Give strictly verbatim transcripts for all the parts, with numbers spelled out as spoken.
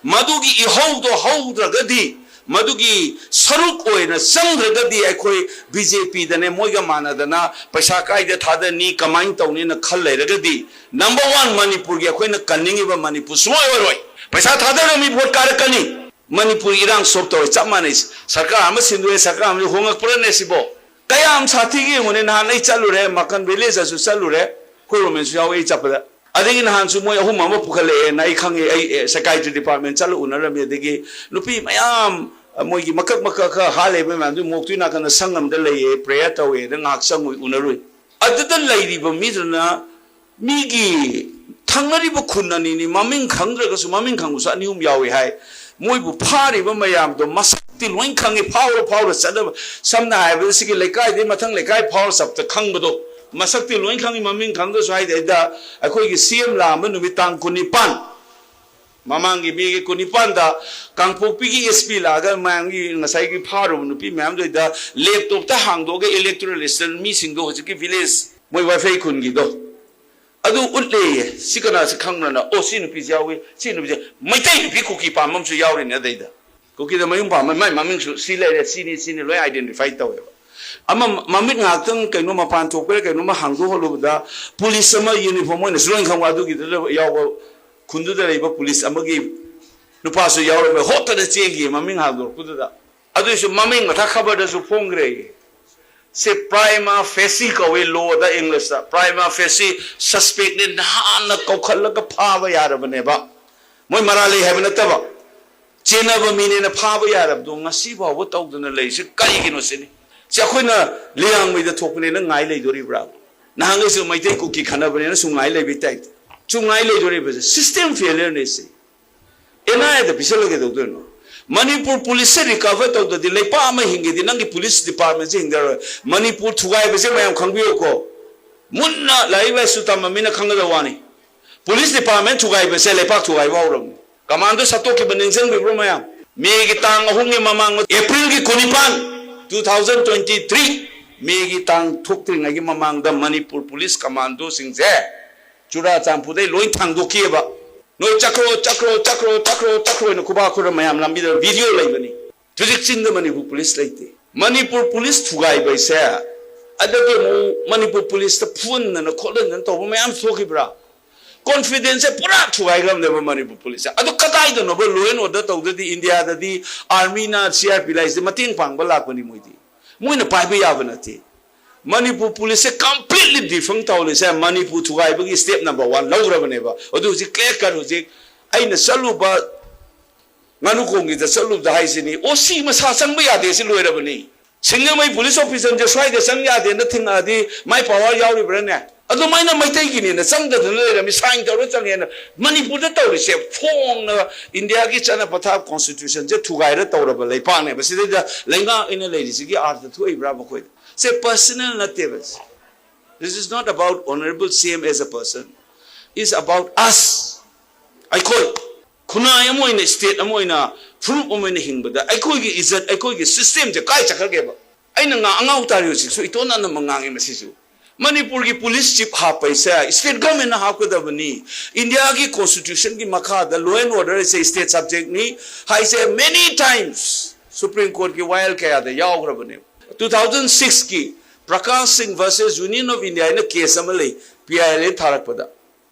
ꯃꯗꯨꯒꯤ ꯏꯍꯧꯗꯣ ꯍꯧꯗ꯭ꯔꯒꯗꯤ, ꯃꯗꯨꯒꯤ ꯁꯔꯨꯛ ꯑꯣꯏꯅ ꯆꯪꯗ꯭ꯔꯒꯗꯤ ꯑꯩꯈꯣꯏ ꯕꯤ ꯖꯦ ꯄꯤꯗꯅꯦ ꯃꯣꯏꯒ ꯃꯥꯟꯅꯗꯅ ꯄꯩꯁꯥ ꯀꯥꯏꯗ ꯊꯥꯗꯅꯤ, ꯀꯃꯥꯏꯅ ꯇꯧꯅꯤꯅ ꯈꯜ ꯂꯩꯔꯒꯗꯤ, number one, ꯃꯅꯤꯄꯨꯔꯒꯤ ꯑꯩꯈꯣꯏꯅ ꯀꯟꯅꯤꯡꯉꯤꯕ ꯃꯅꯤꯄꯨꯔ ꯁꯨꯡꯑꯣꯏ ꯑꯣꯏꯔꯣꯏ꯫ ꯄꯩꯁꯥ ꯊꯥꯗꯔꯝꯃꯤ ꯚꯣꯠ ꯀꯥꯔꯛꯀꯅꯤ꯫ ꯃꯅꯤꯄꯨꯔ ꯏꯔꯥꯡ solve ꯇꯧꯔꯦ, ꯆꯞ ꯃꯥꯟꯅꯩ꯫ ꯁꯔꯀꯥꯔ ꯑꯃ ꯁꯤꯟꯗꯣꯛꯑꯦ, ꯁꯔꯀꯥꯔ ꯑꯃ ꯍꯣꯡꯉꯛꯄ꯭ꯔꯅꯦ ꯁꯤꯕꯣ? ꯀꯌꯥꯝ ꯁꯥꯊꯤꯒꯦ ꯌꯦꯡꯉꯨꯅꯦ꯫ ꯅꯍꯥꯟ ꯑꯩ ꯆꯠꯂꯨꯔꯦ, ꯃꯀꯟ village ꯁꯨ ꯆꯠꯂꯨꯔꯦ, ꯑꯩꯈꯣꯏ ꯔꯣꯃꯦꯟꯁꯨ ꯌꯥꯎꯋꯦ ꯑꯩ ꯆꯠꯄꯗ꯫ ꯑꯗꯒꯤ ꯅꯍꯥꯟꯁꯨ ꯃꯣꯏ ꯑꯍꯨꯝ ꯑꯃ ꯄꯨꯈꯠꯂꯛꯑꯦꯅ ꯑꯩ ꯈꯪꯉꯦ꯫ ꯑꯩ, ꯑꯦ, psychiatry department ꯆꯠꯂ ꯎꯅꯔꯝꯃꯤ꯫ ꯑꯗꯒꯤ ꯅꯨꯄꯤ ꯃꯌꯥꯝ, ꯑ, ꯃꯣꯏꯒꯤ ꯃꯀꯛ ꯃꯀꯛ ꯈꯔ ꯍꯥ ꯂꯩꯕ ꯃꯌꯥꯝꯗꯨ ꯃꯣꯛꯇꯨꯒꯤ ꯅꯥꯀꯟꯗ ꯁꯪ ꯑꯃꯗ ꯂꯩꯌꯦ, prayer ꯇꯧꯋꯦꯅ ꯉꯥꯏꯍꯥꯛ ꯆꯪꯉꯨꯏ, ꯎꯅꯔꯨꯏ꯫ ꯑꯗꯨꯗ ꯂꯩꯔꯤꯕ ꯃꯤꯗꯨꯅ ꯃꯤꯒꯤ ꯊꯪꯅꯔꯤꯕ ꯈꯨꯟ ꯑꯅꯤꯅꯤ, ꯃꯃꯤꯡ ꯈꯪꯗ꯭ꯔꯒꯁꯨ, ꯃꯃꯤꯡ ꯈꯪꯕꯁꯨ ꯑꯅꯤ ꯑꯍꯨꯝ ꯌꯥꯎꯏ ꯍꯥꯏ꯫ ꯃꯣꯏꯕꯨ ꯐꯥꯔꯤꯕ ꯃꯌꯥꯝꯗꯣ ꯃꯁꯛꯇꯤ ꯂꯣꯏ ꯈꯪꯉꯤ, ꯐꯥꯎꯔ ꯐꯥꯎꯔ ꯆꯠꯅꯕ꯫ ꯁꯝꯅ ꯍꯥꯏꯔꯕꯗ ꯁꯤꯒꯤ ꯂꯩꯀꯥꯏꯗꯒꯤ ꯃꯊꯪ ꯂꯩꯀꯥꯏ ꯐꯥꯎꯔ ꯆꯠꯄꯗ ꯈꯪꯕꯗꯣ, ꯃꯁꯛꯇꯤ ꯂꯣꯏ ꯈꯪꯉꯤ, ꯃꯃꯤꯡ ꯈꯪꯗ꯭ꯔꯁꯨ꯫ ꯍꯥꯏꯗꯩꯗ ꯑꯩꯈꯣꯏꯒꯤ ꯁꯤ ꯑꯦꯝ ꯂꯥꯛꯑꯝꯕ ꯅꯨꯃꯤꯠ ꯇꯥꯡ ꯀꯨꯟꯅꯤꯄꯥꯟ, ꯃꯃꯥꯡꯒꯤ ꯃꯦꯒꯤ ꯀꯨꯟꯅꯤꯄꯥꯟꯗ ꯀꯥꯡꯄꯣꯛꯄꯤꯒꯤ ꯑꯦꯁ ꯄꯤ ꯂꯥꯛꯑꯒ ꯃꯌꯥꯝꯒꯤ ꯉꯁꯥꯏꯒꯤ ꯐꯥꯔꯨꯕ ꯅꯨꯄꯤ ꯃꯌꯥꯝꯗꯨꯗ ꯂꯦꯞꯇꯣꯞꯇ ꯍꯥꯡꯗꯣꯛꯑꯒ electoral list ꯃꯤꯁꯤꯡꯗꯣ ꯍꯧꯖꯤꯛꯀꯤ village ꯃꯣꯏ ꯋꯥꯏꯐꯩ ꯈꯨꯟꯒꯤꯗꯣ ꯑꯗꯨ ꯎꯠꯂꯦꯌꯦ꯫ "ꯁꯤ ꯀꯅꯥꯁꯤ ꯈꯪꯕ꯭ꯔꯅ?" "ꯑꯣ, ꯁꯤ ꯅꯨꯄꯤꯁꯤ ꯌꯥꯎꯏ, ꯁꯤ ꯅꯨꯄꯤꯁꯦ ꯃꯩꯇꯩ ꯅꯨꯄꯤ ꯀꯨꯀꯤ ꯄꯥꯝꯕ ꯑꯃꯁꯨ ꯌꯥꯎꯔꯤꯅꯦ ꯑꯗꯩꯗ꯫ ꯀꯨꯀꯤꯗ ꯃꯌꯨꯝ ꯄꯥꯝꯕ, ꯃꯥꯏ ꯃꯃꯤꯡꯁꯨ ꯁꯤ ꯂꯩꯔꯦ, ꯁꯤꯅꯤ, ꯁꯤꯅꯤ ꯂꯣꯏ identify ꯇꯧꯋꯦꯕ꯫ ꯑꯃ ꯃꯃꯤꯠ ꯉꯥꯏꯍꯥꯛꯇꯪ ꯀꯩꯅꯣ ꯃꯄꯥꯟ ꯊꯣꯛꯄꯩꯔꯥ ꯀꯩꯅꯣꯝꯃ ꯍꯥꯡꯗꯣꯛꯍꯜꯂꯨꯕꯗ ꯄꯨꯂꯤꯁ ꯑꯃ uniform ꯑꯣꯏꯅꯁꯨ ꯂꯣꯏ ꯈꯪꯕ, ꯑꯗꯨꯒꯤꯗꯨꯗ ꯌꯥꯎꯕ ꯈꯨꯟꯗꯨꯗ ꯂꯩꯕ ꯄꯨꯂꯤꯁ ꯑꯃꯒꯤ ꯅꯨꯄꯥꯁꯨ ꯌꯥꯎꯔꯝꯃꯦ, ꯍꯣꯠꯇꯅ ꯆꯦꯟꯈꯤ ꯃꯃꯤꯡ ꯍꯥꯡꯗꯣꯔꯛꯄꯗꯨꯗ꯫ ꯑꯗꯨꯏꯁꯨ ꯃꯃꯤꯡ ꯃꯊꯛ ꯈꯕꯔꯗꯁꯨ ꯐꯣꯡꯈ꯭ꯔꯦ꯫ ꯁꯤ prima facie ꯀꯧꯏ ꯂꯣꯗ, ꯏꯪꯂꯤꯁꯇ꯫ Prima facie suspectꯅꯦ, ꯅꯍꯥꯟꯅ ꯀꯧꯈꯠꯂꯒ ꯐꯥꯕ ꯌꯥꯔꯕꯅꯦꯕ꯫ ꯃꯣꯏ ꯃꯔꯥꯜ ꯂꯩ ꯍꯥꯏꯕ ꯅꯠꯇꯕ, ꯆꯦꯟꯅꯕ ꯃꯤꯅꯦꯅ ꯐꯥꯕ ꯌꯥꯔꯕꯗꯣ ꯉꯁꯤ ꯐꯥꯎꯕ ꯇꯧꯗꯅ ꯂꯩꯔꯤꯁꯦ ꯀꯔꯤꯒꯤꯅꯣ ꯁꯤꯅꯤ꯫ ꯁꯤ ꯑꯩꯈꯣꯏꯅ ꯂꯤꯌꯥꯡꯃꯩꯗ ꯊꯣꯛꯄꯅꯦꯅ ꯉꯥꯏ ꯂꯩꯗꯣꯔꯤꯕ꯭ꯔꯥ? ꯅꯍꯥꯟꯈꯩꯁꯨ ꯃꯩꯇꯩ ꯀꯨꯀꯤ ꯈꯠꯅꯕꯅꯦꯅ ꯁꯨꯝ ꯉꯥꯏ ꯂꯩꯕꯩ type ꯇ꯫ ꯁꯨꯝ ꯉꯥꯏ ꯂꯩꯗꯣꯔꯤꯕꯁꯦ system failureꯅꯦ ꯁꯤ꯫ ꯑꯦꯟ ꯑꯥꯏ ꯑꯦꯗ ꯄꯤꯁꯜꯂꯒ ꯀꯩꯗꯧꯗꯣꯏꯅꯣ? ꯃꯅꯤꯄꯨꯔ ꯄꯨꯂꯤꯁꯁꯦ recover ꯇꯧꯗꯗꯤ ꯂꯩꯄꯥꯛ ꯑꯃ ꯍꯤꯡꯒꯦꯗꯤ ꯅꯪꯒꯤ ꯄꯨꯂꯤꯁ ꯗꯤꯄꯥꯔꯠꯃꯦꯟꯁꯦ ꯍꯤꯡꯗꯔꯣꯏ꯫ ꯃꯅꯤꯄꯨꯔ ꯊꯨꯒꯥꯏꯕꯁꯦ ꯃꯌꯥꯝ ꯈꯪꯕꯤꯌꯨꯀꯣ꯫ ꯃꯨꯟꯅ ꯂꯥꯏꯔꯤꯛ ꯂꯥꯏꯁꯨ ꯇꯝꯕ ꯃꯤꯅ ꯈꯪꯒꯗꯕ ꯋꯥꯅꯤ꯫ ꯄꯨꯂꯤꯁ ꯗꯤꯄꯥꯔꯠꯃꯦꯟ ꯊꯨꯒꯥꯏꯕꯁꯦ ꯂꯩꯄꯥꯛ ꯊꯨꯒꯥꯏꯕ ꯍꯧꯔꯕꯅꯤ꯫ ꯀꯃꯥꯟꯗꯣ ꯁꯠꯇꯣꯛꯈꯤꯕ ꯅꯤꯡꯁꯤꯡꯕꯤꯕ꯭ꯔꯣ ꯃꯌꯥꯝ? ꯃꯦꯒꯤ ꯇꯥꯡ ꯑꯍꯨꯝꯒꯤ ꯃꯃꯥꯡ, ꯑꯦꯄ꯭ꯔꯤꯜꯒꯤ ꯀꯨꯟꯅꯤꯄꯥꯟ, two thousand twenty three, ꯃꯦꯒꯤ ꯇꯥꯡ ꯊꯣꯛꯇ꯭ꯔꯤꯉꯩꯒꯤ ꯃꯃꯥꯡꯗ ꯃꯅꯤꯄꯨꯔ ꯄꯨꯂꯤꯁ ꯀꯃꯥꯟꯗꯣꯁꯤꯡꯁꯦ ꯆꯨꯔꯥꯆꯥꯟꯄꯨꯔꯗꯩ ꯂꯣꯏ ꯊꯥꯡꯗꯣꯛꯈꯤꯑꯕ꯫ ꯅꯣꯏ ꯆꯠꯈ꯭ꯔꯣ, ꯆꯠꯈ꯭ꯔꯣ, ꯆꯠꯈ꯭ꯔꯣ, ꯆꯠꯈ꯭ꯔꯣ, ꯆꯠꯈ꯭ꯔꯣ ꯍꯥꯏꯅ ꯈꯨꯕꯥꯛ ꯈꯨꯔ ꯃꯌꯥꯝ ꯂꯝꯕꯤꯗ ꯚꯤꯗꯤꯑꯣ ꯂꯩꯕꯅꯤ꯫ ꯍꯧꯖꯤꯛ ꯆꯤꯡꯗ ꯃꯅꯤꯄꯨꯔ ꯄꯨꯂꯤꯁ ꯂꯩꯇꯦ꯫ ꯃꯅꯤꯄꯨꯔ ꯄꯨꯂꯤꯁ ꯊꯨꯒꯥꯏꯕ ꯍꯥꯏꯁꯦ ꯑꯗꯒꯤ ꯑꯃꯨꯛ ꯃꯅꯤꯄꯨꯔ ꯄꯨꯂꯤꯁꯇ ꯐꯨꯍꯟꯗꯅ ꯈꯣꯠꯍꯟꯗꯅ ꯇꯧꯕ ꯃꯌꯥꯝ ꯊꯣꯛꯈꯤꯕ꯭ꯔꯥ? ꯀꯣꯟꯐꯤꯗꯦꯟꯁꯁꯦ ꯄꯨꯔꯥ ꯊꯨꯒꯥꯏꯈ꯭ꯔꯕꯅꯦꯕ ꯃꯅꯤꯄꯨꯔ ꯄꯨꯂꯤꯁꯁꯦ꯫ ꯑꯗꯨ ꯀꯗꯥꯏꯗꯅꯣꯕ law and order ꯇꯧꯗ꯭ꯔꯗꯤ ꯏꯟꯗꯤꯌꯥꯗꯗꯤ ꯑꯥꯔꯃꯤꯅ ꯁꯤ ꯑꯥꯔ ꯄꯤ ꯂꯥꯏꯁꯤꯗ ꯃꯇꯦꯡ ꯄꯥꯡꯕ ꯂꯥꯛꯄꯅꯤ ꯃꯣꯏꯗꯤ꯫ ꯃꯣꯏꯅ ꯄꯥꯏꯕ ꯌꯥꯕ ꯅꯠꯇꯦ꯫ Manipur ꯄꯨꯂꯤꯁꯁꯦ completely defunct ꯇꯧꯍꯜꯂꯤꯁꯦ Manipur ꯊꯨꯒꯥꯏꯕꯒꯤ step number one ꯂꯧꯈ꯭ꯔꯕꯅꯦꯕ꯫ ꯑꯗꯨ ꯍꯧꯖꯤꯛ clear cut ꯍꯧꯖꯤꯛ ꯑꯩꯅ ꯆꯠꯂꯨꯕ ꯉꯥꯅꯨꯈꯣꯡꯒꯤꯗ ꯆꯠꯂꯨꯕꯗ ꯍꯥꯏꯁꯤꯅꯤ, ꯑꯣ ꯁꯤ ꯃꯁꯥ ꯆꯪꯕ ꯌꯥꯗꯦ, ꯁꯤ ꯂꯣꯏꯔꯕꯅꯤ꯫ ꯁꯤꯡꯖꯃꯩ ꯄꯨꯂꯤꯁ ꯑꯣꯐꯤꯁꯔꯁꯦ ꯁ꯭ꯋꯥꯏꯗ ꯆꯪ ꯌꯥꯗꯦꯅ ꯊꯤꯡꯉꯛꯑꯗꯤ ꯃꯥꯏ ꯄꯋꯥꯔ ꯌꯥꯎꯔꯤꯕ꯭ꯔꯥꯅꯦ? ꯑꯗꯨꯃꯥꯏꯅ ꯃꯩꯇꯩꯒꯤꯅꯦꯅ ꯆꯪꯗꯗꯅ ꯂꯩꯔꯝꯃꯤ, ꯁꯥꯏꯟ ꯇꯧꯔ ꯆꯪꯉꯦꯅ꯫ ꯃꯅꯤꯄꯨꯔꯗ ꯇꯧꯔꯤꯁꯦ ꯐꯣꯡꯅ ꯏꯟꯗꯤꯌꯥꯒꯤ ꯆꯠꯅ ꯄꯊꯥꯞ ꯀꯣꯟꯁꯇꯤꯇ꯭ꯌꯨꯁꯟꯁꯦ ꯊꯨꯒꯥꯏꯔ ꯇꯧꯔꯕ ꯂꯩꯄꯥꯛꯅꯦꯕ꯫ ꯁꯤꯗꯩꯗ ꯂꯩꯉꯥꯛ ꯑꯩꯅ ꯂꯩꯔꯤꯁꯤꯒꯤ ꯑꯥꯔꯊ ꯊꯣꯛꯏꯕ꯭ꯔꯥ ꯃꯈꯣꯏꯗ? ꯁꯦ personal ꯅꯠꯇꯦꯕ꯫ This is not about honorable C M as a person. It's about us. ꯑꯩꯈꯣꯏ ꯈꯨꯟꯅꯥꯏ ꯑꯃ ꯑꯣꯏꯅ, state ꯑꯃ ꯑꯣꯏꯅ, ꯐꯨꯔꯨꯞ ꯑꯃ ꯑꯣꯏꯅ ꯍꯤꯡꯕꯗ ꯑꯩꯈꯣꯏꯒꯤ ꯏꯖꯠ, ꯑꯩꯈꯣꯏꯒꯤ systemꯁꯦ ꯀꯥꯏ ꯆꯠꯈ꯭ꯔꯒꯦꯕ? ꯑꯩꯅ ꯉꯥ-, ꯑꯉꯥꯎ ꯇꯥꯔꯤ ꯍꯧꯖꯤꯛꯁꯨ, ꯏꯇꯣꯟ ꯑꯅꯝꯕ ꯉꯥꯡꯉꯤ ꯃꯁꯤꯁꯨ꯫ ꯃꯅꯤꯄꯨꯔꯒꯤ ꯄꯨꯂꯤꯁ ꯆꯤꯐ ꯍꯥꯞꯄ ꯍꯥꯏꯁꯦ state governmentꯅ ꯍꯥꯞꯀꯗꯕꯅꯤ꯫ ꯏꯟꯗꯤꯌꯥꯒꯤ constitutionꯒꯤ ꯃꯈꯥꯗ law and order ꯍꯥꯏꯁꯦ state subjectꯅꯤ ꯍꯥꯏꯁꯦ many times Supreme Courtꯀꯤ ꯋꯥꯌꯦꯜ ꯀꯌꯥꯗ ꯌꯥꯎꯈ꯭ꯔꯕꯅꯦꯕ꯫ Two thousand sixꯀꯤ Prakash Singh versus Union of India ꯍꯥꯏꯅ case ꯑꯃ ꯂꯩ, P I L ꯊꯥꯔꯛꯄꯗ꯫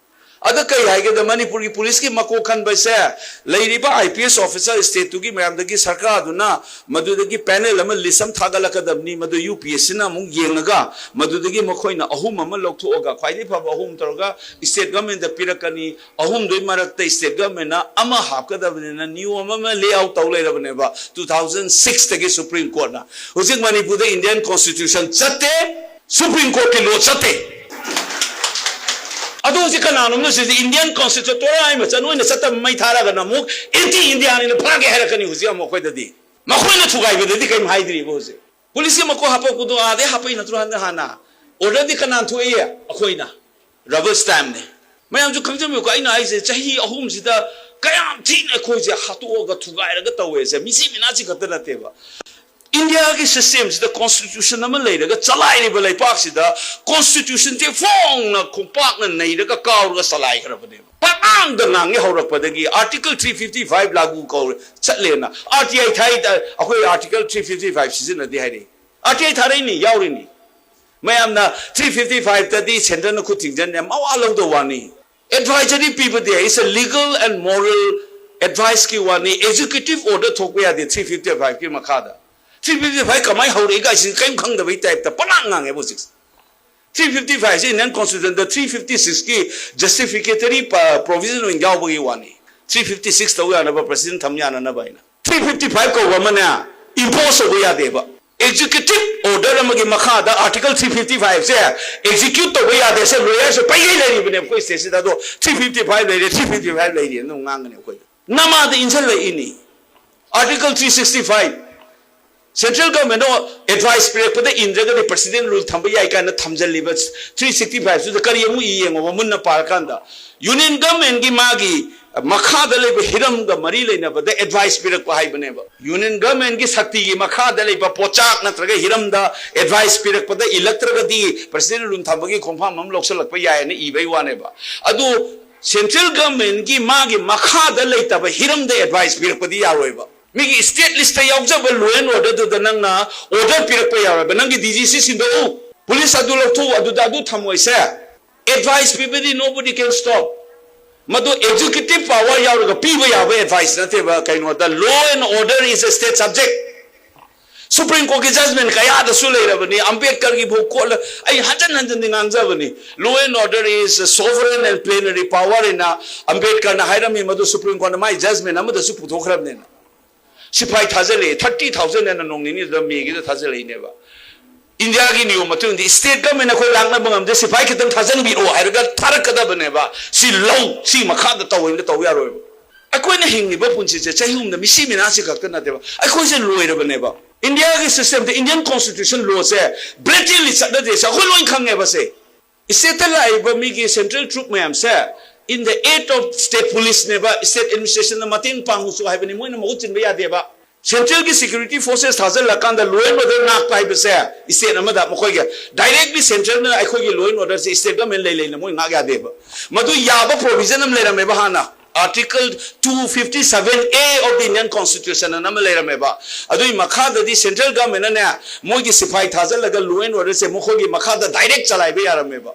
ꯑꯗ ꯀꯩ ꯍꯥꯏꯒꯦꯗ, ꯃꯅꯤꯄꯨꯔꯒꯤ ꯄꯨꯂꯤꯁꯀꯤ ꯃꯀꯣꯛ ꯈꯟꯕꯁꯦ ꯂꯩꯔꯤꯕ I P S officer stateꯇꯨꯒꯤ ꯃꯌꯥꯝꯗꯒꯤ ꯁꯔꯀꯥꯔꯗꯨꯅ ꯃꯗꯨꯗꯒꯤ panel ꯑꯃ, list ꯑꯃ ꯊꯥꯒꯠꯂꯛꯀꯗꯕꯅꯤ꯫ ꯃꯗꯨ U P S Cꯅ ꯑꯃꯨꯛ ꯌꯦꯡꯉꯒ ꯃꯗꯨꯗꯒꯤ ꯃꯈꯣꯏꯅ ꯑꯍꯨꯝ ꯑꯃ ꯂꯧꯊꯣꯛꯑꯒ ꯈ꯭ꯋꯥꯏꯗꯒꯤ ꯐꯕ ꯑꯍꯨꯝ ꯇꯧꯔꯒ state governmentꯇ ꯄꯤꯔꯛꯀꯅꯤ꯫ ꯑꯍꯨꯝꯗꯨꯒꯤ ꯃꯔꯛꯇ state governmentꯅ ꯑꯃ ꯍꯥꯞꯀꯗꯕꯅꯤꯅ ꯅꯤꯌꯣꯝ ꯑꯃ layout ꯇꯧ ꯂꯩꯔꯕꯅꯦꯕ꯫ Two thousand sixꯇꯒꯤ Supreme Courtꯅ꯫ ꯍꯧꯖꯤꯛ ꯃꯅꯤꯄꯨꯔꯗ Indian Constitution ꯆꯠꯇꯦ, Supreme Courtꯀꯤ law ꯆꯠꯇꯦ꯫ ꯑꯗꯨ ꯍꯧꯖꯤꯛ ꯀꯅꯥꯅꯣꯝꯅ ꯁꯤꯗꯤ Indian Constitution ꯇꯣꯔꯥꯏ ꯃꯆꯥ ꯅꯣꯏꯅ ꯆꯠꯇꯕ ꯃꯩ ꯊꯥꯔꯒꯅ ꯑꯃꯨꯛ anti Indianꯅ ꯐꯥꯒꯦ ꯍꯥꯏꯔꯛꯀꯅꯤ ꯍꯧꯖꯤꯛ ꯑꯃꯨꯛ ꯑꯩꯈꯣꯏꯗꯗꯤ꯫ ꯃꯈꯣꯏꯅ ꯊꯨꯒꯥꯏꯕꯗꯗꯤ ꯀꯔꯤꯝ ꯍꯥꯏꯗ꯭ꯔꯤꯕ ꯍꯧꯖꯤꯛ꯫ ꯄꯨꯂꯤꯁꯀꯤ ꯃꯀꯣꯛ ꯍꯥꯞꯄꯛꯄꯗꯣ ꯑꯥꯗꯩ ꯍꯥꯞꯄꯛꯏ ꯅꯠꯇ꯭ꯔꯣ ꯍꯟꯗꯛ ꯍꯥꯟꯅ? Orderꯗꯤ ꯀꯅꯥꯅ ꯊꯣꯛꯏ? ꯑꯩꯈꯣꯏꯅ꯫ Rubber stampꯅꯦ꯫ ꯃꯌꯥꯝꯁꯨ ꯈꯪꯖꯟꯕꯤꯌꯨꯀꯣ, ꯑꯩꯅ ꯍꯥꯏꯁꯦ ꯆꯍꯤ ꯑꯍꯨꯝꯁꯤꯗ ꯀꯌꯥꯝ ꯊꯤꯅ ꯑꯩꯈꯣꯏꯁꯦ ꯍꯥꯠꯇꯣꯛꯑꯒ ꯊꯨꯒꯥꯏꯔꯒ ꯇꯧꯋꯦꯁꯦ, ꯃꯤꯆꯤ ꯃꯤꯅꯥꯆꯤ ꯈꯛꯇ ꯅꯠꯇꯦꯕ꯫ ꯏꯟꯗꯤꯌꯥꯒꯤ systemꯁꯤꯗ constitution ꯑꯃ ꯂꯩꯔꯒ ꯆꯂꯥꯏꯔꯤꯕ ꯂꯩꯄꯥꯛꯁꯤꯗ constitutionꯁꯦ ꯐꯣꯡꯅ ꯈꯣꯡꯄꯥꯛꯅ ꯅꯩꯔꯒ ꯀꯥꯎꯔꯒ ꯆꯂꯥꯏꯈ꯭ꯔꯕꯅꯦꯕ꯫ ꯄꯥꯛꯅ ꯉꯥꯡꯗ ꯉꯥꯡꯉꯦ ꯍꯧꯔꯛꯄꯗꯒꯤ꯫ Article three fifty five ꯂꯥꯒꯨ ꯀꯧꯔꯦ ꯆꯠꯂꯦꯅ꯫ RTI ꯊꯥꯏ, ꯑꯩꯈꯣꯏ Article three fifty five ꯁꯤꯖꯤꯟꯅꯗꯦ ꯍꯥꯏꯔꯛꯏ꯫ RTI ꯊꯥꯔꯛꯏꯅꯤ, ꯌꯥꯎꯔꯤꯅꯤ꯫ ꯃꯌꯥꯝꯅ three fifty five ꯇꯗꯤ centreꯅ ꯈꯨꯠ ꯊꯤꯡꯖꯤꯟꯅꯦ, ꯃꯋꯥ ꯂꯧꯗ ꯋꯥꯅꯤ꯫ Advisory ꯄꯤꯕꯗꯤ is a legal and moral adviceꯀꯤ ꯋꯥꯅꯤ꯫ Executive order ꯊꯣꯛꯄ ꯌꯥꯗꯦ three fifty fiveꯀꯤ ꯃꯈꯥꯗ꯫ Three fifty five ꯀꯃꯥꯏꯅ ꯍꯧꯔꯛꯏ ꯀꯥꯏꯁꯤ ꯀꯔꯤꯝ ꯈꯪꯗꯕꯩ typeꯇ ꯄꯅꯥ ꯉꯥꯡꯉꯦꯕ ꯍꯧꯖꯤꯛ꯫ Three fifty fiveꯁꯤ Indian Constitutionꯗ three fifty sixꯀꯤ justificatory provision ꯑꯣꯏꯅ ꯌꯥꯎꯕꯒꯤ ꯋꯥꯅꯤ꯫ Three fifty six ꯇꯧ ꯌꯥꯅꯕ, president ꯊꯝ ꯌꯥꯅꯅꯕ ꯍꯥꯏꯅ꯫ Three fifty five ꯀꯧꯕ ꯑꯃꯅ impose ꯇꯧꯕ ꯌꯥꯗꯦꯕ꯫ Executive order ꯑꯃꯒꯤ ꯃꯈꯥꯗ Article three fifty fiveꯁꯦ execute ꯇꯧꯕ ꯌꯥꯗꯦ꯫ ꯁꯦ lawyerꯁꯦ ꯄꯩꯒꯩ ꯂꯩꯔꯤꯕꯅꯦ ꯑꯩꯈꯣꯏ stateꯁꯤꯗ꯫ ꯑꯗꯣ three fifty five ꯂꯩꯔꯦ, three fifty five ꯂꯩꯔꯦ ꯑꯗꯨꯝ ꯉꯥꯡꯒꯅꯤ ꯑꯩꯈꯣꯏꯗ꯫ ꯅꯃꯥꯗ ꯏꯟꯁꯤꯜꯂꯛꯏꯅꯤ꯫ Article three sixty five, central governmentꯅ advice ꯄꯤꯔꯛꯄꯗ ꯏꯟꯗ꯭ꯔꯒꯗꯤ president rule ꯊꯝꯕ ꯌꯥꯏ ꯀꯥꯏꯅ ꯊꯝꯖꯜꯂꯤꯕ three sixty fiveꯁꯤꯗ ꯀꯔꯤ ꯑꯃꯨꯛ ꯏ ꯌꯦꯡꯉꯣꯕ ꯃꯨꯟꯅ ꯄꯥꯔꯀꯥꯟꯗ꯫ Union governmentꯀꯤ ꯃꯥꯒꯤ ꯃꯈꯥꯗ ꯂꯩꯕ ꯍꯤꯔꯝꯒ ꯃꯔꯤ ꯂꯩꯅꯕꯗ advice ꯄꯤꯔꯛꯄ ꯍꯥꯏꯕꯅꯦꯕ꯫ Union governmentꯀꯤ ꯁꯛꯇꯤꯒꯤ ꯃꯈꯥꯗ ꯂꯩꯕ ꯄꯣꯠꯆꯥꯛ ꯅꯠꯇ꯭ꯔꯒ ꯍꯤꯔꯝꯗ advice ꯄꯤꯔꯛꯄꯗ ꯏꯜꯂꯛꯇ꯭ꯔꯒꯗꯤ president rule ꯊꯝꯕꯒꯤ ꯈꯣꯡꯐꯝ ꯑꯃ ꯂꯧꯁꯤꯜꯂꯛꯄ ꯌꯥꯏꯅ ꯏꯕꯩ ꯋꯥꯅꯦꯕ꯫ ꯑꯗꯨ central governmentꯀꯤ ꯃꯥꯒꯤ ꯃꯈꯥꯗ ꯂꯩꯇꯕ ꯍꯤꯔꯝꯗ advice ꯄꯤꯔꯛꯄꯗꯤ ꯌꯥꯔꯣꯏꯕ꯫ ꯃꯤꯒꯤ state listꯇ ꯌꯥꯎꯖꯕ law and orderꯗꯨꯗ ꯅꯪꯅ order ꯄꯤꯔꯛꯄ ꯌꯥꯔꯣꯏꯕ꯫ ꯅꯪꯒꯤ DGC ꯁꯤꯟꯗꯣꯛꯎ, police ꯑꯗꯨ ꯂꯧꯊꯣꯛꯎ, ꯑꯗꯨꯗ ꯑꯗꯨ ꯊꯝꯃꯣꯏꯁꯦ꯫ Advice ꯄꯤꯕꯗꯤ nobody can stop꯫ ꯃꯗꯨ executive power ꯌꯥꯎꯔꯒ ꯄꯤꯕ ꯌꯥꯕ advice ꯅꯠꯇꯦꯕ꯫ ꯀꯩꯅꯣꯗ law and order is a state subject꯫ Supreme Courtꯀꯤ judgment ꯀꯌꯥꯗꯁꯨ ꯂꯩꯔꯕꯅꯤ꯫ ꯑꯝꯕꯦꯗꯀꯔꯒꯤ ꯐꯥꯎ ꯀꯣꯠꯂ ꯑꯩ ꯍꯟꯖꯟ ꯍꯟꯖꯟꯗꯤ ꯉꯥꯡꯖꯕꯅꯤ꯫ Law and order is a sovereign and plenary power ꯍꯥꯏꯅ ꯑꯝꯕꯦꯗꯀꯔꯅ ꯍꯥꯏꯔꯝꯃꯤ꯫ ꯃꯗꯨ Supreme Courtꯅ ꯃꯥꯏ judgment ꯑꯃꯗꯁꯨ ꯄꯨꯊꯣꯛꯈ꯭ꯔꯕꯅꯤꯅ꯫ ꯁꯤꯐꯥꯏ ꯊꯥꯖꯤꯜꯂꯛꯑꯦ, thirty thousand ꯍꯥꯏꯅ ꯅꯣꯡ ꯅꯤꯅꯤꯗꯨꯗ ꯃꯦꯒꯤꯗ ꯊꯥꯖꯤꯜꯂꯛꯏꯅꯦꯕ꯫ ꯏꯟꯗꯤꯌꯥꯒꯤ ꯅꯤꯌꯣꯝ ꯃꯇꯨꯡ ꯏꯟꯅ state government ꯑꯩꯈꯣꯏ ꯂꯥꯛꯅꯕ ꯉꯝꯗꯦ, ꯁꯤꯐꯥꯏ ꯈꯤꯇꯪ ꯊꯥꯖꯤꯟꯕꯤꯔꯛꯑꯣ ꯍꯥꯏꯔꯒ ꯊꯥꯔꯛꯀꯗꯕꯅꯦꯕ꯫ ꯁꯤ ꯂꯧ, ꯁꯤ ꯃꯈꯥꯗ ꯇꯧ ꯍꯥꯏꯕꯗ ꯇꯧ ꯌꯥꯔꯣꯏꯕ꯫ ꯑꯩꯈꯣꯏꯅ ꯍꯤꯡꯉꯤꯕ ꯄꯨꯟꯁꯤꯁꯦ ꯆꯍꯤ ꯍꯨꯝꯗ ꯃꯤꯁꯤ ꯃꯤꯅꯥꯁꯤ ꯈꯛꯇ ꯅꯠꯇꯦꯕ, ꯑꯩꯈꯣꯏꯁꯦ ꯂꯣꯏꯔꯕꯅꯦꯕ꯫ ꯏꯟꯗꯤꯌꯥꯒꯤ systemꯗ Indian Constitution lawꯁꯦ blatantly ꯆꯠꯅꯗꯦꯁꯦ ꯑꯩꯈꯣꯏ ꯂꯣꯏ ꯈꯪꯉꯦꯕ꯫ ꯁꯦ stateꯇ ꯂꯥꯛꯏꯕ ꯃꯤꯒꯤ central troop ꯃꯌꯥꯝꯁꯦ in the aid of state policeꯅꯦꯕ, state administrationꯅ ꯃꯇꯦꯡ ꯄꯥꯡꯉꯨꯁꯨ ꯍꯥꯏꯕꯅꯤ, ꯃꯣꯏꯅ ꯃꯍꯨꯠ ꯁꯤꯟꯕ ꯌꯥꯗꯦꯕ꯫ Central ꯒꯤ security forces ꯊꯥꯖꯤꯜꯂꯀꯥꯟꯗ law and order ꯉꯥꯛꯄ ꯍꯥꯏꯕꯁꯦ state ꯑꯃꯗ ꯃꯈꯣꯏꯒꯤ directly central ꯅ ꯑꯩꯈꯣꯏꯒꯤ law and order say state government ꯂꯩ ꯂꯩꯅ ꯃꯣꯏ ꯉꯥꯛ ꯌꯥꯗꯦꯕ꯫ ꯃꯗꯨ ꯌꯥꯕ provision ꯑꯃ ꯂꯩꯔꯝꯃꯦꯕ ꯍꯥꯟꯅ꯫ Article two fifty seven A of the Indian Constitution ꯑꯅ ꯑꯃ ꯂꯩꯔꯝꯃꯦꯕ꯫ ꯑꯗꯨꯒꯤ ꯃꯈꯥꯗꯗꯤ central government ꯅꯅꯦ ꯃꯣꯏꯒꯤ ꯁꯤꯐꯥꯏ ꯊꯥꯖꯤꯜꯂꯒ law and order ꯁꯦ ꯃꯈꯣꯏꯒꯤ ꯃꯈꯥꯗ direct ꯆꯂꯥꯏꯕ ꯌꯥꯔꯝꯃꯦꯕ꯫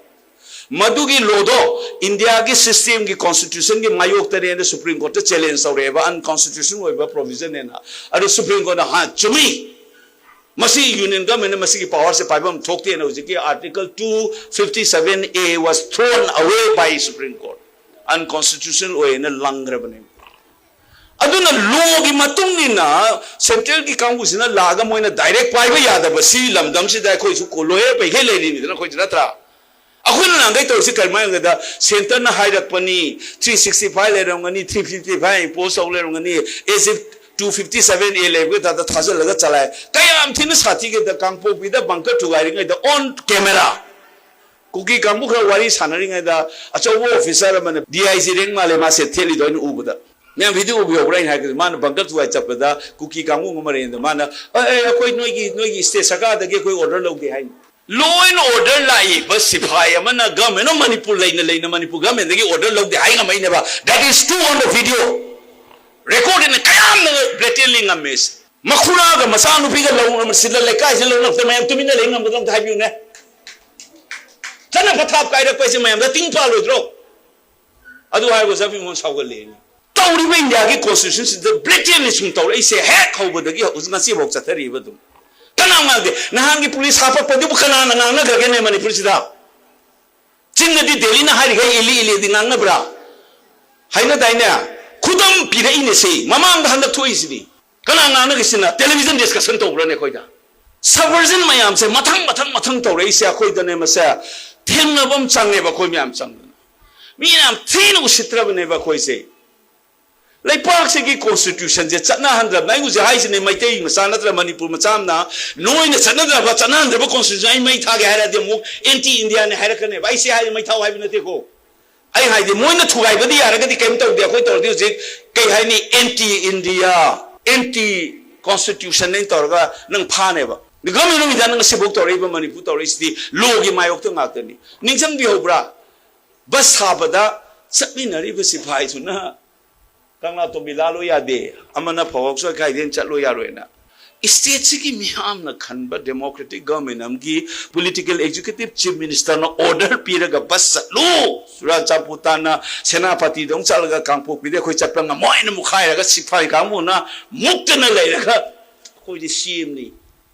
ꯃꯗꯨꯒꯤ law ꯗꯣ India ꯒꯤ system ꯒꯤ constitution ꯒꯤ ꯃꯥꯌꯣꯛꯇꯅꯦꯅ Supreme Court ꯇ challenge ꯇꯧꯔꯛꯑꯦꯕ, unconstitutional ꯑꯣꯏꯕ provision ꯅꯦꯅ꯫ ꯑꯗꯨ Supreme Court ꯅ ꯍꯥ ꯆꯨꯝꯃꯤ, ꯃꯁꯤ union government ꯅ ꯃꯁꯤꯒꯤ power ꯁꯦ ꯄꯥꯏꯐꯝ ꯊꯣꯛꯇꯦꯅ ꯍꯧꯖꯤꯛꯀꯤ Article two fifty seven A was thrown away by Supreme Court, unconstitutional ꯑꯣꯏꯌꯦꯅ ꯂꯪꯈ꯭ꯔꯕꯅꯦ꯫ ꯑꯗꯨꯅ law ꯒꯤ ꯃꯇꯨꯡ ꯏꯟꯅ central ꯒꯤ ꯀꯥꯡꯕꯨꯁꯤꯅ ꯂꯥꯛꯑꯒ ꯃꯣꯏꯅ direct ꯄꯥꯏꯕ ꯌꯥꯗꯕ ꯁꯤ ꯂꯝꯗꯝꯁꯤꯗ ꯑꯩꯈꯣꯏꯁꯨ ꯂꯣꯏꯔꯦ ꯄꯩꯈꯩ ꯂꯩꯔꯤꯅꯤꯗꯅ ꯑꯩꯈꯣꯏꯁꯨ, ꯅꯠꯇ꯭ꯔꯥ? ꯑꯩꯈꯣꯏꯅ ꯅꯍꯥꯟꯈꯩ ꯇꯧꯔꯤꯁꯤ ꯀꯔꯤꯃꯥꯏꯅ ꯍꯥꯏꯕꯗ centre ꯅ ꯍꯥꯏꯔꯛꯄꯅꯤ, three sixty five ꯂꯩꯔꯝꯒꯅꯤ, three fifty five impose ꯇꯧ ꯂꯩꯔꯝꯒꯅꯤ, as if two fifty seven A ꯂꯩꯕꯒꯤ ꯇꯥꯏꯞꯇ ꯊꯥꯖꯤꯜꯂꯒ ꯆꯂꯥꯏ꯫ ꯀꯌꯥꯝ ꯊꯤꯅ ꯁꯥꯊꯤꯒꯦꯗ, ꯀꯥꯡꯄꯣꯛꯄꯤꯗ bunker ꯊꯨꯒꯥꯏꯔꯤꯉꯩꯗ on camera ꯀꯨꯀꯤ ꯀꯥꯡꯕꯨ ꯈꯔ ꯋꯥꯔꯤ ꯁꯥꯟꯅꯔꯤꯉꯩꯗ ꯑꯆꯧꯕ officer ꯑꯃꯅ, D I G rank ꯃꯥꯜꯂꯦ ꯃꯥꯁꯦ ꯊꯦꯠꯂꯤꯗꯣ ꯑꯩꯅ ꯎꯕꯗ, ꯃꯌꯥꯝ video ꯎꯕꯤꯍꯧꯕ꯭ꯔꯥ? ꯑꯩꯅ ꯍꯥꯏꯕꯗ ꯃꯥꯅ bunker ꯊꯨꯒꯥꯏ ꯆꯠꯄꯗ ꯀꯨꯀꯤ ꯀꯥꯡꯕꯨ ꯑꯃ ꯃꯔꯩꯗ ꯃꯥꯅ, "ꯑꯦ, ꯑꯦ, ꯑꯩꯈꯣꯏ ꯅꯣꯏꯒꯤ, ꯅꯣꯏꯒꯤ state ꯁꯔꯀꯥꯔꯗꯒꯤ ꯑꯩꯈꯣꯏ order ꯂꯧꯗꯦ" ꯍꯥꯏꯅꯤ꯫ Law and order ꯂꯥꯛꯏꯕ ꯁꯤꯐꯥꯏ ꯑꯃꯅ Government of Manipur ꯂꯩꯅ ꯂꯩꯅ Manipur government ꯇꯒꯤ order ꯂꯧꯗꯦ ꯍꯥꯏ ꯉꯝꯃꯛꯏꯅꯦꯕ꯫ That is true on the video. Record ꯅ ꯀꯌꯥꯝꯅ blatantly ꯉꯝꯃꯦ꯫ ꯃꯈꯨꯔꯥꯒ ꯃꯆꯥꯅꯨꯄꯤꯒ ꯂꯧ-, ꯁꯤꯗ ꯂꯩꯀꯥꯏꯁꯤꯗ ꯂꯧꯅꯕꯗ ꯃꯌꯥꯝ ꯇꯨꯃꯤꯟꯅ ꯂꯩ ꯉꯝꯒꯗ꯭ꯔꯣ ꯑꯝꯇ ꯍꯥꯏꯕꯤꯌꯨꯅꯦ꯫ ꯆꯠꯅ ꯄꯊꯥꯞ ꯀꯥꯏꯔꯛꯄ ꯍꯥꯏꯁꯦ ꯃꯌꯥꯝꯗ ꯇꯤꯡ ꯄꯥꯜꯂꯣꯏꯗ꯭ꯔꯣ? ꯑꯗꯨ ꯍꯥꯏꯕ ꯆꯠꯃꯤꯉꯣꯟ ꯁꯥꯎꯒꯠꯂꯛꯑꯦꯅꯦ꯫ ꯇꯧꯔꯤꯕ India ꯒꯤ constitution ꯁꯤꯗ blatantly ꯁꯨꯝ ꯇꯧꯔꯛꯏꯁꯦ ꯍꯦꯛ ꯍꯧꯕꯗꯒꯤ ꯍꯧꯖꯤꯛ ꯉꯁꯤꯐꯥꯎ ꯆꯠꯊꯔꯤꯕ ꯑꯗꯨꯝ꯫ ꯀꯅꯥ ꯉꯥꯡꯗꯦ? ꯅꯍꯥꯟꯒꯤ police ꯍꯥꯞꯄꯛꯄꯗꯨꯕꯨ ꯀꯅꯥꯅ ꯉꯥꯡꯅꯈ꯭ꯔꯒꯦꯅꯦ ꯃꯅꯤꯄꯨꯔꯁꯤꯗ? ꯆꯤꯟꯅꯗꯤ ꯗꯦꯜꯂꯤꯅ ꯍꯥꯏꯔꯤꯈꯩ ꯏꯜꯂꯤ ꯏꯜꯂꯤꯗꯤ ꯉꯥꯡꯅꯕ꯭ꯔꯥ? ꯍꯥꯏꯅꯗꯥꯏꯅꯦ? ꯈꯨꯗꯝ ꯄꯤꯔꯛꯏꯅꯦ ꯁꯤ꯫ ꯃꯃꯥꯡꯗ ꯍꯟꯗꯛ ꯊꯣꯛꯏꯁꯤꯗꯤ꯫ ꯀꯅꯥ ꯉꯥꯡꯅꯒꯦ ꯁꯤꯅ? Television discussion ꯇꯧꯕ꯭ꯔꯥꯅꯦ ꯑꯩꯈꯣꯏꯗ? Subversion ꯃꯌꯥꯝꯁꯦ ꯃꯊꯪ, ꯃꯊꯪ, ꯃꯊꯪ ꯇꯧꯔꯛꯏꯁꯦ ꯑꯩꯈꯣꯏꯗꯅꯦ ꯃꯁꯦ ꯊꯦꯡꯅꯕ ꯑꯃ ꯆꯪꯉꯦꯕ ꯑꯩꯈꯣꯏ ꯃꯌꯥꯝ ꯆꯪꯗꯅ꯫ ꯃꯤ ꯌꯥꯝ ꯊꯤꯅ ꯎꯁꯤꯠꯇ꯭ꯔꯕꯅꯦꯕ ꯑꯩꯈꯣꯏꯁꯦ꯫ ꯂꯩꯄꯥꯛꯁꯤꯒꯤ constitution ꯁꯦ ꯆꯠꯅꯍꯟꯗ꯭ꯔꯕꯅ, ꯑꯩ ꯍꯧꯖꯤꯛ ꯍꯥꯏꯁꯤꯅꯦ, ꯃꯩꯇꯩ ꯃꯆꯥ ꯅꯠꯇ꯭ꯔ ꯃꯅꯤꯄꯨꯔ ꯃꯆꯥ ꯑꯃꯅ ꯅꯣꯏꯅ ꯆꯠꯅꯗ꯭ꯔꯕ, ꯆꯠꯅꯍꯟꯗ꯭ꯔꯕ constitution ꯑꯩ ꯃꯩ ꯊꯥꯒꯦ ꯍꯥꯏꯔꯗꯤ ꯑꯃꯨꯛ anti India ꯅꯦ ꯍꯥꯏꯔꯛꯀꯅꯦꯕ꯫ ꯑꯩ ꯁꯤ ꯍꯥꯏꯔꯗꯤ ꯃꯩ ꯊꯥꯎ ꯍꯥꯏꯕ ꯅꯠꯇꯦꯀꯣ꯫ ꯑꯩ ꯍꯥꯏꯗꯤ ꯃꯣꯏꯅ ꯊꯨꯒꯥꯏꯕꯗꯤ ꯌꯥꯔꯒꯗꯤ ꯀꯩꯝ ꯇꯧꯗꯦ, ꯑꯩꯈꯣꯏ ꯇꯧꯔꯗꯤ ꯍꯧꯖꯤꯛ ꯀꯩ ꯍꯥꯏꯅꯤ, anti India꯫ ꯑꯦꯟꯇꯤ ꯀꯣꯟꯁꯇꯤꯇ꯭ꯌꯨꯁꯟꯅꯦꯅ ꯇꯧꯔꯒ ꯅꯪ ꯐꯥꯅꯦꯕ꯫ ꯒꯃꯦꯟ ꯑꯣꯐ ꯏꯟꯗꯤꯌꯥ ꯅꯪ ꯉꯁꯤꯐꯥꯎ ꯇꯧꯔꯛꯏꯕ, ꯃꯅꯤꯄꯨꯔ ꯇꯧꯔꯛꯏꯁꯤꯗꯤ ꯂꯣꯒꯤ ꯃꯥꯌꯣꯛꯇ ꯉꯥꯛꯇꯅꯤ꯫ ꯅꯤꯡꯁꯤꯡꯕꯤꯍꯧꯕ꯭ꯔꯥ? ꯕꯁ ꯁꯥꯕꯗ ꯆꯠꯃꯤꯟꯅꯔꯤꯕ ꯁꯤꯐꯥꯏꯗꯨꯅ ꯀꯪꯂꯥꯇꯣꯝꯕꯤ ꯂꯥꯜꯂꯣ ꯌꯥꯗꯦ, ꯑꯃꯅ ꯐꯥꯎꯔꯛꯁꯣꯏ ꯀꯥꯏꯗꯦꯅ ꯆꯠꯂꯣ ꯌꯥꯔꯣꯏꯅ꯫ ꯏꯁꯇꯦꯠꯁꯤꯒꯤ ꯃꯤꯌꯥꯝꯅ ꯈꯟꯕ ꯗꯦꯃꯣꯀ꯭ꯔꯦꯇꯤꯛ ꯒꯚꯔꯟꯃꯦꯟ ꯑꯃꯒꯤ ꯄꯣꯂꯤꯇꯤꯀꯦꯜ ꯑꯦꯛꯖꯤꯀ꯭ꯌꯨꯇꯤꯚ ꯆꯤꯐ ꯃꯤꯅꯤꯁꯇꯔꯅ ꯑꯣꯔꯗꯔ ꯄꯤꯔꯒ ꯕꯁ ꯆꯠꯂꯨ, ꯆꯨꯔꯥꯆꯥꯟꯄꯨꯔ ꯇꯥꯟꯅ ꯁꯦꯅꯥꯄꯇꯤꯗ ꯑꯃꯨꯛ ꯆꯠꯂꯒ ꯀꯥꯡꯄꯣꯛꯄꯤꯗ ꯑꯩꯈꯣꯏ ꯆꯠꯄ ꯉꯝꯃꯣꯏꯅ ꯃꯨꯛꯈꯥꯏꯔꯒ ꯁꯤꯐꯥꯏ ꯀꯥꯡꯕꯨꯅ ꯃꯨꯛꯇꯅ ꯂꯩꯔꯒ ꯑꯩꯈꯣꯏꯗꯤ ꯁꯤ ꯑꯦꯝꯅꯤ,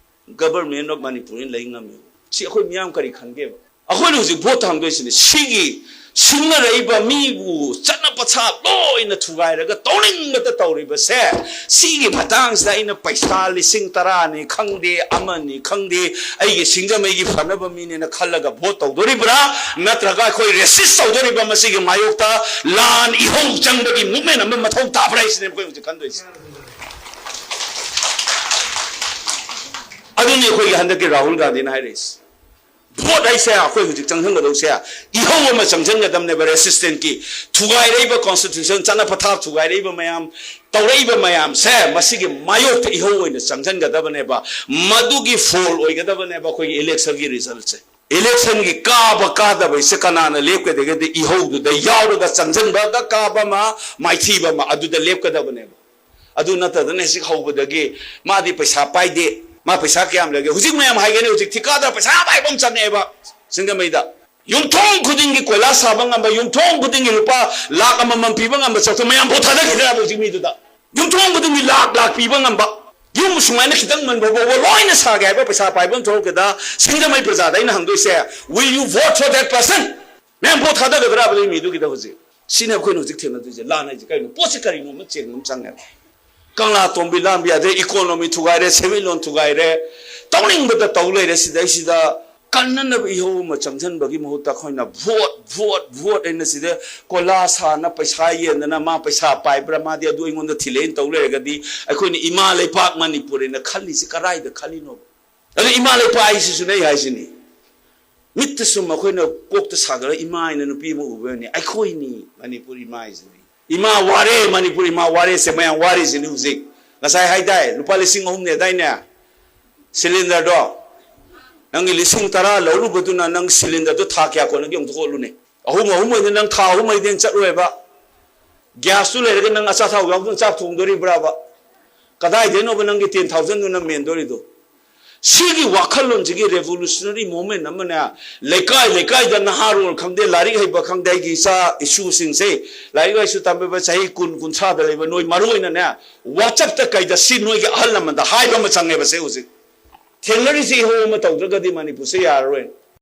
ꯒꯚꯔꯟꯃꯦꯟ ꯑꯣꯐ ꯃꯅꯤꯄꯨꯔꯅ ꯂꯩ ꯉꯝꯃꯤ꯫ ꯁꯤ ꯑꯩꯈꯣꯏ ꯃꯤꯌꯥꯝ ꯀꯔꯤ ꯈꯟꯒꯦꯕ? ꯑꯩꯈꯣꯏꯅ ꯍꯧꯖꯤꯛ ꯚꯣꯠ ꯊꯥꯡꯗꯣꯏꯁꯤꯅꯦ꯫ ꯁꯤꯒꯤ ꯁꯤꯡꯅꯔꯛꯏꯕ ꯃꯤꯕꯨ ꯆꯠꯅ ꯄꯊꯥꯞ ꯂꯣꯏꯅ ꯊꯨꯒꯥꯏꯔꯒ ꯇꯧꯅꯤꯡꯕꯇ ꯇꯧꯔꯤꯕꯁꯦ, ꯁꯤꯒꯤ ꯃꯇꯥꯡꯁꯤꯗ ꯑꯩꯅ ꯄꯩꯁꯥ ꯂꯤꯁꯤꯡ ꯇꯔꯥꯅꯤ ꯈꯪꯗꯦ, ꯑꯃꯅꯤ ꯈꯪꯗꯦ, ꯑꯩꯒꯤ ꯁꯤꯡꯖꯃꯩꯒꯤ ꯐꯅꯕ ꯃꯤꯅꯦꯅ ꯈꯜꯂꯒ ꯚꯣꯠ ꯇꯧꯗꯣꯔꯤꯕ꯭ꯔꯥ, ꯅꯠꯇ꯭ꯔꯒ ꯑꯩꯈꯣꯏ ꯔꯦꯁꯤꯁ ꯇꯧꯗꯣꯔꯤꯕ꯭ꯔꯥ? ꯃꯁꯤꯒꯤ ꯃꯥꯌꯣꯛꯇ ꯂꯥꯟ ꯏꯍꯧ ꯆꯪꯕꯒꯤ ꯃꯨꯞꯃꯦꯟ ꯑꯃ ꯃꯊꯧ ꯇꯥꯕ꯭ꯔꯥ ꯍꯥꯏꯁꯤꯅꯦ ꯑꯩꯈꯣꯏ ꯍꯧꯖꯤꯛ ꯈꯟꯗꯣꯏꯁꯦ꯫ ꯑꯗꯨꯅꯤ ꯑꯩꯈꯣꯏꯒꯤ ꯍꯟꯗꯛꯀꯤ ꯔꯥꯍꯨꯜ ꯒꯥꯟꯙꯤꯅ ꯍꯥꯏꯔꯛꯏꯁꯦ꯫ ꯚꯣꯠ ꯍꯥꯏꯁꯦ ꯑꯩꯈꯣꯏ ꯍꯧꯖꯤꯛ ꯆꯪꯁꯤꯟꯒꯗꯧꯁꯦ, ꯏꯍꯧ ꯑꯃ ꯆꯪꯁꯤꯟꯒꯗꯕꯅꯦꯕ, ꯔꯦꯁꯤꯁꯇꯦꯟꯁꯀꯤ ꯊꯨꯒꯥꯏꯔꯛꯏꯕ ꯀꯣꯟꯁꯇꯤꯇ꯭ꯌꯨꯁꯟ, ꯆꯠꯅ ꯄꯊꯥꯞ ꯊꯨꯒꯥꯏꯔꯛꯏꯕ ꯃꯌꯥꯝ, ꯇꯧꯔꯛꯏꯕ ꯃꯌꯥꯝꯁꯦ, ꯃꯁꯤꯒꯤ ꯃꯥꯌꯣꯛꯇ ꯏꯍꯧ ꯑꯣꯏꯅ ꯆꯪꯁꯤꯟꯒꯗꯕꯅꯦꯕ꯫ ꯃꯗꯨꯒꯤ ꯐꯣꯜ ꯑꯣꯏꯒꯗꯕꯅꯦꯕ ꯑꯩꯈꯣꯏꯒꯤ ꯏꯂꯦꯛꯁꯟꯒꯤ ꯔꯤꯖꯜꯁꯦ꯫ ꯏꯂꯦꯛꯁꯟꯒꯤ ꯀꯥꯕ ꯀꯥꯗꯕ ꯍꯥꯏꯁꯦ ꯀꯅꯥꯅ ꯂꯦꯞꯀꯗꯒꯦꯗꯤ, ꯏꯍꯧꯗꯨꯗ ꯌꯥꯎꯔꯒ ꯆꯪꯁꯤꯟꯕꯒ ꯀꯥꯕ ꯑꯃ, ꯃꯥꯏꯊꯤꯕ ꯑꯃ, ꯑꯗꯨꯗ ꯂꯦꯞꯀꯗꯕꯅꯦꯕ꯫ ꯑꯗꯨ ꯅꯠꯇꯗꯅ ꯍꯧꯖꯤꯛ ꯍꯧꯕꯗꯒꯤ ꯃꯥꯗꯤ ꯄꯩꯁꯥ ꯄꯥꯏꯗꯦ, ꯃꯥ ꯄꯩꯁꯥ ꯀꯌꯥꯝ ꯂꯩꯒꯦ? ꯍꯧꯖꯤꯛ ꯃꯌꯥꯝ ꯍꯥꯏꯒꯅꯤ, ꯍꯧꯖꯤꯛ ꯊꯤꯀꯥꯗꯔ ꯄꯩꯁꯥ ꯄꯥꯏꯕ ꯑꯃ ꯆꯪꯉꯛꯑꯦꯕ ꯁꯤꯡꯖꯃꯩꯗ꯫ ꯌꯨꯝꯊꯣꯡ ꯈꯨꯗꯤꯡꯒꯤ ꯀꯣꯏꯂꯥ ꯁꯥꯕ ꯉꯝꯕ, ꯌꯨꯝꯊꯣꯡ ꯈꯨꯗꯤꯡꯒꯤ ꯂꯨꯄꯥ ꯂꯥꯛ ꯑꯃꯃꯝ ꯄꯤꯕ ꯉꯝꯕ ꯆꯠꯊꯣꯛ ꯃꯌꯥꯝ ꯚꯣꯠ ꯊꯥꯗꯈꯤꯗ꯭ꯔꯕ ꯍꯧꯖꯤꯛ ꯃꯤꯗꯨꯗ? ꯌꯨꯝꯊꯣꯡ ꯈꯨꯗꯤꯡꯒꯤ ꯂꯥꯛ ꯂꯥꯛ ꯄꯤꯕ ꯉꯝꯕ, ꯌꯨꯝ ꯁꯨꯃꯥꯏꯅ ꯈꯤꯇꯪ ꯃꯟꯕ ꯐꯥꯎꯕ ꯂꯣꯏꯅ ꯁꯥꯒꯦ ꯍꯥꯏꯕ ꯄꯩꯁꯥ ꯄꯥꯏꯕ ꯑꯃ ꯊꯣꯛꯂꯛꯀꯦꯗ, ꯁꯤꯡꯖꯃꯩ ꯄ꯭ꯔꯖꯥꯗ ꯑꯩꯅ ꯍꯪꯗꯣꯏꯁꯦ, will you vote for that person? ꯃꯌꯥꯝ ꯚꯣꯠ ꯊꯥꯗꯒꯗ꯭ꯔꯕ ꯑꯗꯨꯒꯤ ꯃꯤꯗꯨꯒꯤꯗ ꯍꯧꯖꯤꯛ? ꯁꯤꯅꯦ ꯑꯩꯈꯣꯏꯅ ꯍꯧꯖꯤꯛ ꯊꯦꯡꯅꯗꯣꯏꯁꯦ꯫ ꯂꯥꯟ ꯍꯥꯏꯁꯦ ꯀꯔꯤꯅꯣ? ꯄꯣꯠꯁꯦ ꯀꯔꯤꯅꯣ ꯑꯃ ꯆꯦꯟꯕ ꯑꯃ ꯆꯪꯉꯦꯕ꯫ ꯀꯪꯂꯥꯇꯣꯝꯕꯤ ꯂꯥꯟꯕ ꯌꯥꯗ꯭ꯔꯦ, ꯏꯀꯣꯅꯣꯃꯤ ꯊꯨꯒꯥꯏꯔꯦ, ꯁꯦꯟꯃꯤꯠꯂꯣꯟ ꯊꯨꯒꯥꯏꯔꯦ, ꯇꯧꯅꯤꯡꯕꯗ ꯇꯧ ꯂꯩꯔꯦ꯫ ꯁꯤꯗꯩꯁꯤꯗ ꯀꯟꯅꯅꯕ ꯏꯍꯧ ꯑꯃ ꯆꯪꯁꯤꯟꯕꯒꯤ ꯃꯍꯨꯠꯇ ꯑꯩꯈꯣꯏꯅ ꯚꯣꯠ, ꯚꯣꯠ, ꯚꯣꯠ ꯍꯥꯏꯅ ꯁꯤꯗ ꯀꯣꯏꯂꯥ ꯁꯥꯅ ꯄꯩꯁꯥ ꯌꯦꯟꯗꯅ ꯃꯥ ꯄꯩꯁꯥ ꯄꯥꯏꯕ꯭ꯔꯥ, ꯃꯥꯗꯤ ꯑꯗꯨ ꯑꯩꯉꯣꯟꯗ ꯊꯤꯜꯂꯛꯑꯦꯅ ꯇꯧ ꯂꯩꯔꯒꯗꯤ ꯑꯩꯈꯣꯏꯅ ꯏꯃꯥ ꯂꯩꯄꯥꯛ ꯃꯅꯤꯄꯨꯔ ꯍꯥꯏꯅ ꯈꯜꯂꯤꯁꯤ ꯀꯔꯥꯏꯗ ꯈꯜꯂꯤꯅꯣꯕ? ꯑꯗꯨ ꯏꯃꯥ ꯂꯩꯄꯥꯛ ꯍꯥꯏꯁꯤꯁꯨꯅꯦ ꯑꯩ ꯍꯥꯏꯁꯤꯅꯤ꯫ ꯃꯤꯠꯇ ꯁꯨꯝ ꯑꯩꯈꯣꯏꯅ ꯀꯣꯛꯇ ꯁꯥꯒꯠꯂꯒ ꯏꯃꯥ ꯍꯥꯏꯅ ꯅꯨꯄꯤ ꯑꯃ ꯎꯕꯅꯤ꯫ ꯑꯩꯈꯣꯏꯅꯤ ꯃꯅꯤꯄꯨꯔ ꯏꯃꯥ ꯍꯥꯏꯁꯤꯅꯤ꯫ ꯏꯃꯥ ꯋꯥꯔꯦ, ꯃꯅꯤꯄꯨꯔ ꯏꯃꯥ ꯋꯥꯔꯦꯁꯦ ꯃꯌꯥꯝ ꯋꯥꯔꯤꯁꯤꯅꯤ ꯍꯧꯖꯤꯛ꯫ ꯉꯁꯥꯏ ꯍꯥꯏꯗꯥꯏ, ꯂꯨꯄꯥ ꯂꯤꯁꯤꯡ ꯑꯍꯨꯝꯅꯦꯗꯥꯏꯅꯦ ꯁꯤꯂꯤꯟꯗꯔꯗꯣ? ꯅꯪꯒꯤ ꯂꯤꯁꯤꯡ ꯇꯔꯥ ꯂꯧꯔꯨꯕꯗꯨꯅ ꯅꯪ ꯁꯤꯂꯤꯟꯗꯔꯗꯣ ꯊꯥ ꯀꯌꯥ ꯀꯣꯟꯅꯒꯦ ꯑꯃꯨꯛꯇ ꯍꯣꯠꯂꯨꯅꯦ꯫ ꯑꯍꯨꯝ ꯑꯍꯨꯝ ꯑꯣꯏꯅ ꯅꯪ ꯊꯥ ꯑꯍꯨꯝ ꯑꯩꯗꯤ ꯆꯠꯂꯣꯏꯕ꯫ ꯒ꯭ꯌꯥꯁꯇꯨ ꯂꯩꯔꯒ ꯅꯪ ꯑꯆꯥ ꯊꯥꯎ ꯌꯥꯎꯗꯅ ꯆꯥꯛ ꯊꯣꯡꯗꯣꯔꯤꯕ꯭ꯔꯥꯕ? ꯀꯗꯥꯏꯗꯩꯅꯣꯕ ꯅꯪꯒꯤ ꯇꯦꯟ ꯊꯥꯎꯖꯟꯗꯨꯅ ꯃꯦꯟꯗꯣꯔꯤꯗꯣ? ꯁꯤꯒꯤ ꯋꯥꯈꯜꯂꯣꯟꯁꯤꯒꯤ revolutionary movement ꯑꯃꯅꯦ, ꯂꯩꯀꯥꯏ ꯂꯩꯀꯥꯏꯗ ꯅꯍꯥꯔꯣꯜ ꯈꯪꯗꯦ, ꯂꯥꯏꯔꯤꯛ ꯍꯩꯕ ꯈꯪꯗꯦ, ꯑꯩꯒꯤ ꯏꯆꯥ ꯏꯁꯨꯁꯤꯡꯁꯦ, ꯂꯥꯏꯔꯤꯛ ꯂꯥꯏꯁꯨ ꯇꯝꯕꯤꯕ ꯆꯍꯤ ꯀꯨꯟ, ꯀꯨꯟꯊ꯭ꯔꯥꯗ ꯂꯩꯕ ꯅꯣꯏ ꯃꯔꯨ ꯑꯣꯏꯅꯅꯦ, WhatsApp-ꯇ ꯀꯩꯗ ꯁꯤ ꯅꯣꯏꯒꯤ ꯑꯍꯜ ꯂꯃꯟꯗ ꯍꯥꯏꯕ ꯑꯃ ꯆꯪꯉꯦꯕ ꯁꯦ ꯍꯧꯖꯤꯛ꯫ ꯊꯦꯡꯅꯔꯤꯁꯤ ꯏꯍꯧ ꯑꯃ ꯇꯧꯗ꯭ꯔꯒꯗꯤ ꯃꯅꯤꯄꯨꯔꯁꯦ ꯌꯥꯔꯔꯣꯏ꯫